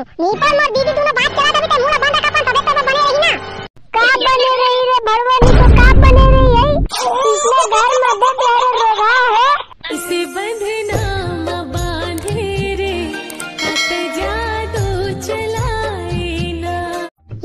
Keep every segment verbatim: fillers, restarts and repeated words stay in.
निपोर मोर दीदी, दूनों बात चला देबे त मुंह ला बंद रख अपन, तबे तो बने रही ना। का बने रही रे भड़वा, निपोर का बने रही है? इसने घर में दे प्यारे रोगा हो। इसे बंधना म बांधे रे, कत जादू चलाए ना।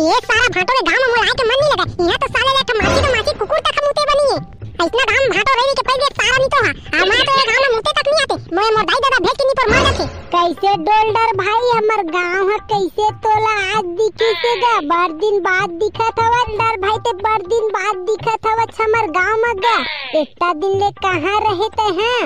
ये सारा भांटो के गांव में मोला आए के मन नहीं लगा। यहाँ तो साले ले ठा माछी तो माछी कुकुर तक मुते बनी है। इतना गांव में भांटो रही के पहले सारा नहीं तो हा। हमारे तो ये गांव में मुते तक नहीं आते। मोए मोर दाई दादा भेज के निपोर मार देते। कैसे डोलडर भाई, हमर गांव ह कैसे तोला आज दिखिस गा? बड़ दिन बाद दिखत हवत डोलडर भाई, ते बड़ दिन बाद दिखत हवत हमर गांव म गा। इतना दिन ले कहाँ रहे ते हैं?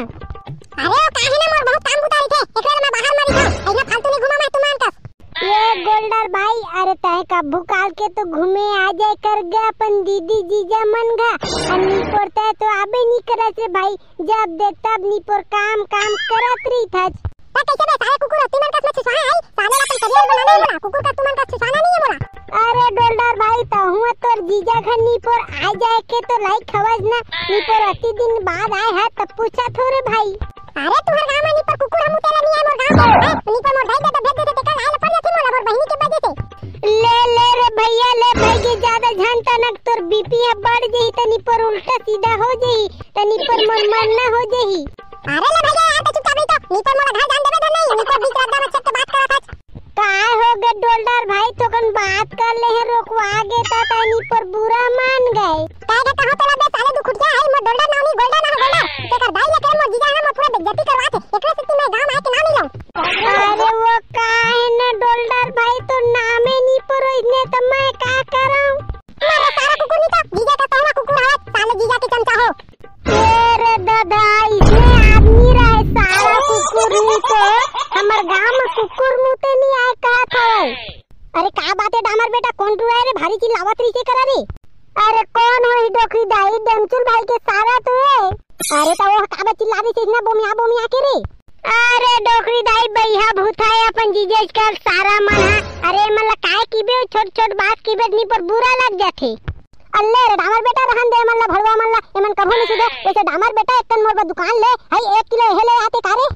अरे वो काहे ना, मोर बहुत काम बुता रहिथे, एकरे ले मैं बाहर म रहिथंव। अइसना फालतू नहीं घूमा मैं तुमन कस। ये डोलडर भाई, अरे तय कभू काल के तो घूमे आ जाए कर गे अपन दीदी जीजा मन घा। अउ निपोर तय तो आबे नहीं करस रे भाई, जब देख तब निपोर काम काम करत रहिथस। त कैसे बे सारे कुकुर, तुमन कस मैं छुछाना है? साले ला अपन करियर बनाना है मोला, कुकुर कस तुमन कस छुछाना नहीं है मोला। अरे डोलडर भाई, तहूँ तोर जीजा घर निपोर आ जाए के तो लाइक हवस ना, निपोर अति दिन बाद आए है तब पूछा थो रे भाई। अरे तुहर गांव में निपोर कुकुर हम उतेला नहीं है मोर गांव में। हैं? निपोर मोर भाई के तो भेज देते, तेकर लाए ला पड़ जाती मोला मोर बहिनी के वजह से। ले, ले रे भैया, ले भाई के ज्यादा झन तनक तोर बीपी ह बढ़ जही त निपोर उल्टा सीधा हो जही, त निपोर मोर मरना हो जही। अरे ले भैया यार, तो चुपचाप रही तो। निपोर मोला घर जान देबे तो नहीं, निपोर बीच रात में छत के बात करत हच। काय हो गे डोलडर भाई, थोकन बात कर ले हैं, रोकवा गे ता, ता निपोर बुरा मान गए। काय के कहो तोला बे साले दुखुटिया है, मोर डोलडर ना नहीं, गोल्डर ना हो, गोल्डर। तेकर दाई लेकर मोर जीजा ना मोर पूरा बेइज्जती करवा थे। एकरे से मैं गांव आए के नाम नहीं लूं। अरे वो काहे ना डोलडर भाई, तो नामे नहीं परो इसने, तो मैं का करऊं? मारे सारा कुकुर नहीं तो जीजा का कहना कुकुर है, साले जीजा के चमचा हो। ए रे दादा, इसने आदमी रहे सारा कुकुर नहीं तो, हमर गांव में कुकुर मुते नहीं आए कहत हवे। अरे का बात है डामर बेटा, कोन टुरा है रे, भारी चिल्लावत रहिसे करा रे? अरे कोन होही डोकरी दाई, डेमचुल भाई के सारा तो है। अरे तो वो काबर चिल्ला रहिसे इतना बोमिया बोमिया के रे? अरे डोकरी दाई, बइहा भूत है अपन जीजेज कर सारा मन हा। अरे मन ला काय कीबे, छोट छोट बात कीबे निपोर बुरा लग जाथे। अल्ले रे डामर बेटा, रहन दे मन ला, भड़वा मन ला, एमन कभू नहीं सुधे। वैसे डामर बेटा, एक कन मोर बर दुकान ले, हई एक किलो एहे ले आते का रे?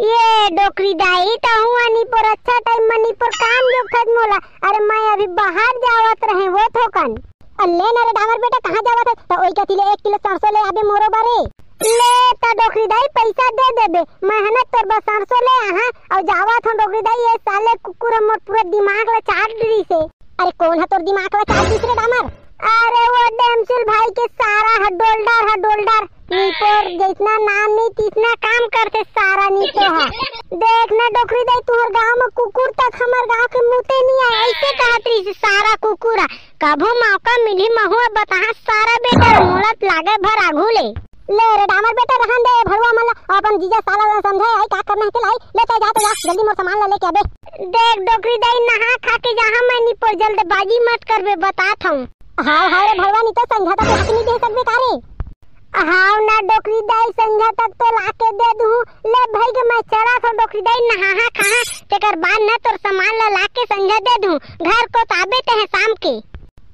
ये डोकरी दाई, तहूँ निपोर अच्छा टाइम में निपोर काम जोखत मोला। अरे मैं अभी बाहर जावत रहे वो थोकन। अल्ले ना रे डामर बेटा, कहाँ जावत है? तो ओई कती ले एक किलो सरसों ले आबे मोरो बारे। ले त डोकरी दाई, पैसा दे देबे, मैं हने तोर बर सरसों ले आहा। अउ जावत हूँ डोकरी दाई, ये साले कुकुर हमर पूरा दिमाग ला चाट दिसे। अरे कोन ह तोर दिमाग ला चाट दिस रे डामर? अरे वो डेमचुल भाई के सारा ह डोलडर ह डोलडर। निपोर जैसना नाम नहीं तीसना काम करथे सारा नीतो ह। देख ना डोकरी दाई, तुहर गांव में कुकुर तक हमर गांव के मुते नहीं आए, ऐसे कहत रहिस सारा कुकुर ह। कभू मौका मिलही महू बताहा सारा बेटा, मोला लागे भर आघू ले। ले रे डामर बेटा, रहन दे भड़वा मन ला, अपन जीजा साला ला समझाए, आई का करना है के लाई, ले तय जा तो जा, जल्दी मोर सामान ला लेके आबे। देख डोकरी दाई, नहा खा के जहाँ मैं निपोर जल्दबाजी मत करबे, बतात हूँ। हाव हाव रे भड़वा, नहीं तो संझा तक लाके नहीं दे सकबे का रे? हाव ना डोकरी दाई, संझा तक तो लाके दे दूँ। ले भाई के मैं चला था डोकरी दाई, नहा खा, तेकर बाद न तोर सामान ला लाके संझा दे दूँ, घर को ताबे ते है शाम के।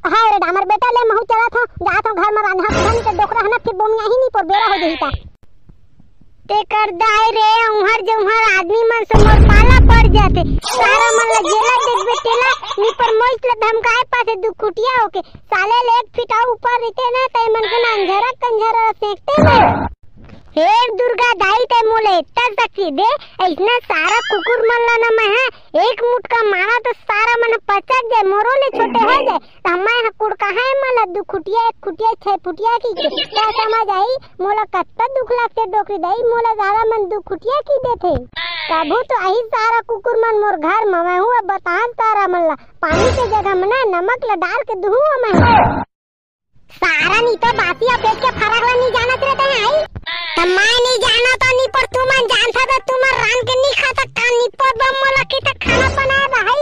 हाव रे डामर बेटा, ले महू चलत हंव, जात हंव घर म रांधत हंव, के डोकरा ह ना फिर बोमियाही निपोर बेरा हो जही त। तेकर दाई रे, उहर जउहर आदमी मन से मोर पाला पड़ जाथे। सारा मन ल जेला देखबे तेला, निपोर मोइच ल धमकाए पाथे दुखुटिया होके। साले ले एक फीट अउ ऊपर रहिते ना, तय मन के ना अंझरा कंझरा सेंकते ना। हे दुर्गा दाई, तय मोला एतना शक्ति दे, अइसना सारा कुकुर मन ल ना मैं ह एक मुटका मारा त सारा मन ह पचक जाए, मोरो ले छोटे हो जाए। त मैं ह कुड़काहा ए मन ल दू खुटिया, एक खुटिया, छह फुटिया की के। त समझ आई, मोला कत्ता दुख लागथे डोकरी दाई, मोला सारा मन दू खुटिया की देथे। कभू तो आही सारा कुकुर मन मोर घर म, मैं हूँ अब बताहन सारा मन ल, पानी के जगह म ना नमक ल डार के दुहूँ मैं ह। सारा नी तो बासी अउ पेट के फरक ला नी जानत रहे तैं आई। त मैं नी जानत हूँ निपोर, तुमन जानत हव त तुमन रांध के नी खा सकता। निपोर बम मोला के त खाना बनाए बा हई।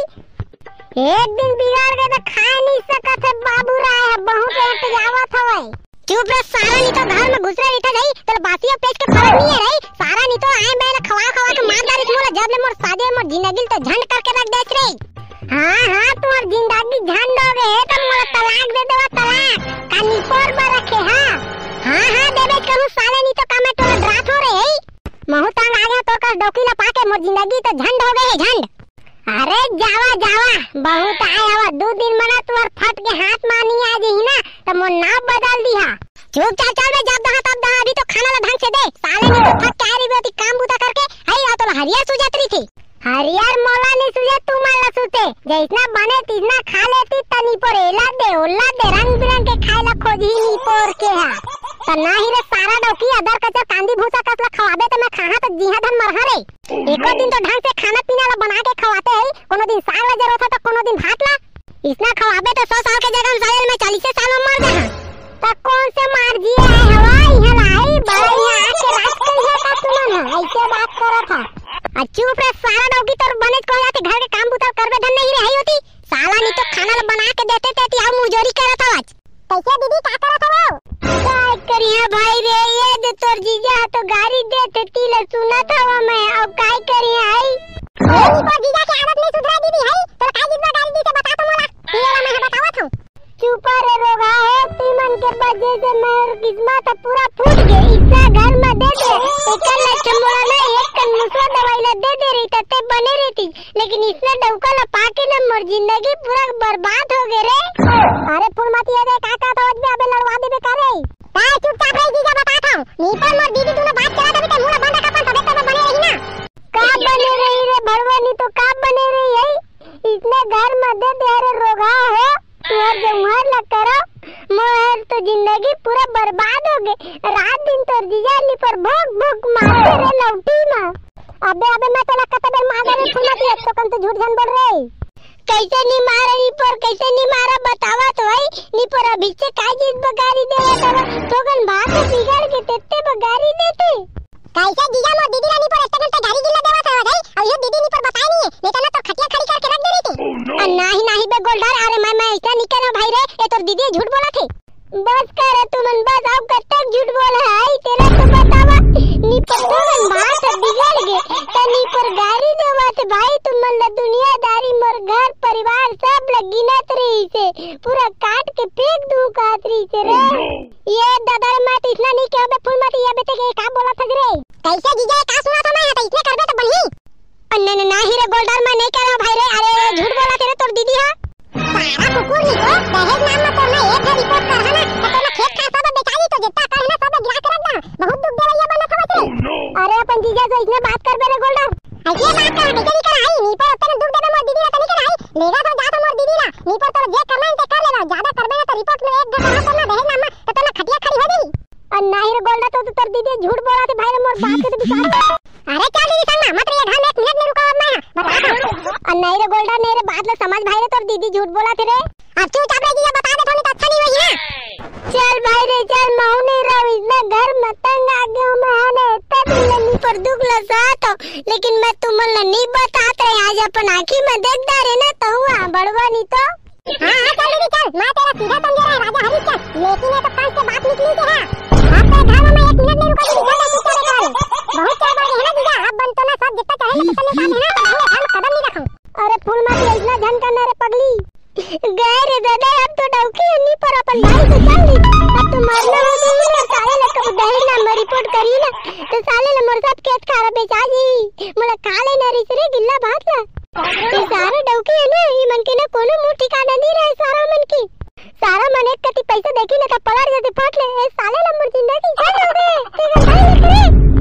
एक दिन बिगड़ गे त खाए नी सकत हे बाबू राय ह, बहुत एट जावत हवय। चुप रे सारा, नी तो घर म घुसरे रहिता जाई, तोर बासी अउ पेट के फरक नी हे रही। सारा नी तो आए बे ल खवा खवा के मार डारिस मोला, जब ले मोर शादी मोर जिंदगी ल तो झंड करके रख देस रे। हाँ, हाँ, तुहर जिंदगी झंड हो गे हे, त मोला तलाक दे देवा, तलाक। का निपोर बर रखे, हाँ? हाँ, हाँ, देबे करू साले, नी तो का मैं तोला डरात हो रे, हे? महू तंग आ गया तोर कस डौकी ला पाके, मोर जिंदगी त झंड हो गे हे, झंड। अरे जावा जावा, बहुत आय हवा। दू दिन मना तुहर फट के हाथ मानी आ जही ना, त मोर नाव बदल दिहा। चुपचाप चल बे, जब दहा तब दहा, अभी तो खाना ला ढंग से दे। साले नहीं तो फट के आ रही होती काम बूता करके, हई आ तो हरियर सुजत रही थी। हरियर मोला नहीं सुजे, तू मन ला सुते। जैसना बने तिसना खा लेती, तनी पर एला दे, ओला दे, रंग बिरंग के खाए ला खोजही नी पोर के हा। त ना ही रे सारा डौकी, अदर कचर कांदी भूसा कस ला खवाबे त मैं खाहा त जिहा धन मरहा रे। एको दिन तो ढंग से खाना पीना ला बना के खवाते है, कोनो दिन साग ला जरूरत है तो कोनो दिन भात ला। इसना खवाबे तो सौ साल के जगह में साले मैं चालीसे साल में मर जाहा। त कौन से मार जिए आए हवा, इहाँ लाई, बड़ा इहाँ आके राज करिए का तुमन ह, ऐसे बात करत हा। आ चुप रे सारा डौकी, तोर बनेच कह जाते, घर के काम बुता करबे धन नहीं रही होती। साला नहीं तो खाना ला बना के देते ते ती, आओ मुजोरी करत हवा आज। कैसे दीदी, का करत हवा? काय करिया भाई रे, ये दे तोर जीजा ह तो गारी देते, ती ला सुनत हवा मैं, अब काय करिया आई? ये नी पर जीजा के आदत नहीं सुधरा दीदी है, तोर काय जीजा गारी दी से बता तो मोला, ये वाला मैं बतावत हूँ। चुपा रे रोगा हो, तुमन के वजह से मोर किस्मत ह पूरा फूट गे। इतना घर में दे दे, एकर ला चमोड़ा ना एक कन मुसवा दवाई ला दे दे रही, तते बने रहती, लेकिन इसने डौका ला पाके ना मोर जिंदगी पूरा बर्बाद हो गे रे। अरे फूलमती, ये दे का का समझ में अबे लड़वा देबे का रे? का चुपचाप रही जीजा, बतात हूँ। नी पर मोर दीदी दोनों बात करत अभी तक मुंह बंद कर, अपन तबे तबे बने रही ना। का बने रही रे भड़वा, नी तो का बने रही है? इसने घर में दे दे रे रोगा हो, तुहर जो मुहर लग करो, मोहर तो जिंदगी पूरा बर्बाद हो गए। रात दिन तोर जिया नी पर भोक भोक मारते रे लौटी में। अबे अबे मैं तेला कते बेर मार देबे फुलमती, एक तो कम तो झूठ झन बोल रे। कैसे नी मारा नी पर, कैसे नी मारा बतावा तो भाई, नी पर अभी से काय चीज बगारी देवा तवा, थोगन बात बिगड़ के तेते बगारी देते। कैसे जीजा मोर दीदी ला नी पर इतने घंटे गारी गिल्ला देवत हवा भाई? अब यो दीदी नी पर बताए नहीं है, नहीं तो ना तो खटिया खड़ी करके रख दे रही थी। Oh, no! आ, नाही, नाही बे गोल्डर, अरे मैं, मैं ऐसा नहीं कहना भाई रे, ये तोर दीदी झूठ बोला थे। बस कर तुमन, बस, अब कब तक झूठ बोल है? आई तेरा तो बतावा, नी पर तुमन बात बिगड़ गए, तनी पर गारी देवत भाई, तुमन ला दुनियादारी मोर घर परिवार सब ला गिनत रही से, पूरा काट के फेंक दूं कहत रही से रे। Oh, no! ये दादा रे, मैं तो इसना नहीं कहबे फूलमती, ये बेटे के का बोला था रे? कैसे जीजा, का सुना था मैं, तो इसने करबे तो बनही। अन्ने ने नाही रे गोल्डर, मैं नहीं कह रहा भाई रे, अरे ये झूठ बोला तेरे तोर दीदी हा। सारा कुकुर नहीं को दहेज नाम में तोर ना एक घर रिपोर्ट कर है ना, तो तोर ना खेत का सब बेचारी तो जितना कर है ना सब गिरा के रख दा। बहुत दुख दे रही है बोला था बच्चे। अरे अपन जीजा से इसने बात कर बे रे गोल्डर। ऐसे बात कर, कैसे नहीं कर आई, नी पर उतने दुख देबे मोर दीदी ला तो नहीं कर आई, लेगा तो जा तो मोर दीदी ला, नी पर तोर जे करना है ते कर लेगा, ज्यादा करबे ना तो रिपोर्ट में एक घर रहा तो ना दहेज नाम में, तो तोर ना खटिया खड़ी हो जाई। और नाही रे गोल्डा, तो, तो तोर दीदी झूठ बोला थे भाई रे, मोर बात के तो विचार। अरे चल दीदी संग ना, मत रहिए घर में एक मिनट नहीं रुका अब मैं यहाँ, बता दो। और नाही रे गोल्डा, नहीं रे बात ला समझ भाई रे, तोर दीदी झूठ बोला थे रे। अब चुपचाप रह जीजा, बता दे तो नहीं तो अच्छा नहीं होई ना। चल भाई रे चल, मैं नहीं रहूँ इसमें घर में, तंग आ गया हूँ मैं, है ना, इतना दिन ले नी पर दुख ला साथ हो, लेकिन मैं तुमन ला नहीं बतात रहे, आज अपन आँखी में देख डारे ना तो हुआ बड़वा नहीं तो। हाँ, हाँ, चल दीदी, चल। मैं तेरा सीधा समझे रहे राजा हरीश का, लेकिन ये तो कान से बात निकली के है। अब तेरे घर में मैं एक मिनट नहीं रुका दीदी, चल, चल, चल, चल। बहुत चल बढ़ गए हैं ना जीजा, अब बन तो ना सब जितना चाहे लेके चले काम है ना, तो मैं घर में कदम नहीं रखूँ। अरे फूलमती, इतना झन करना रे पगली। गए रे दादा, अब तो डौकी हन्नी पर अपन भाई से चल ली। अब तो मरना हो गई ना, साले लोग कब दहेज ना में रिपोर्ट करी ना, तो साले ले मोर सब खेत खार बेचा जी। मोला खा लेना रिस रे गिल्ला भात ला। ये सारा डौकी है ना, ये मन के ना कोनो मुंह ठिकाना नहीं रहे सारा मन की। सारा मन एक कति पैसा देखी ना त पलट जाते फट ले। ए साले लंबड़ जिंदगी झंड हो गए। ते गंधाई लग रे।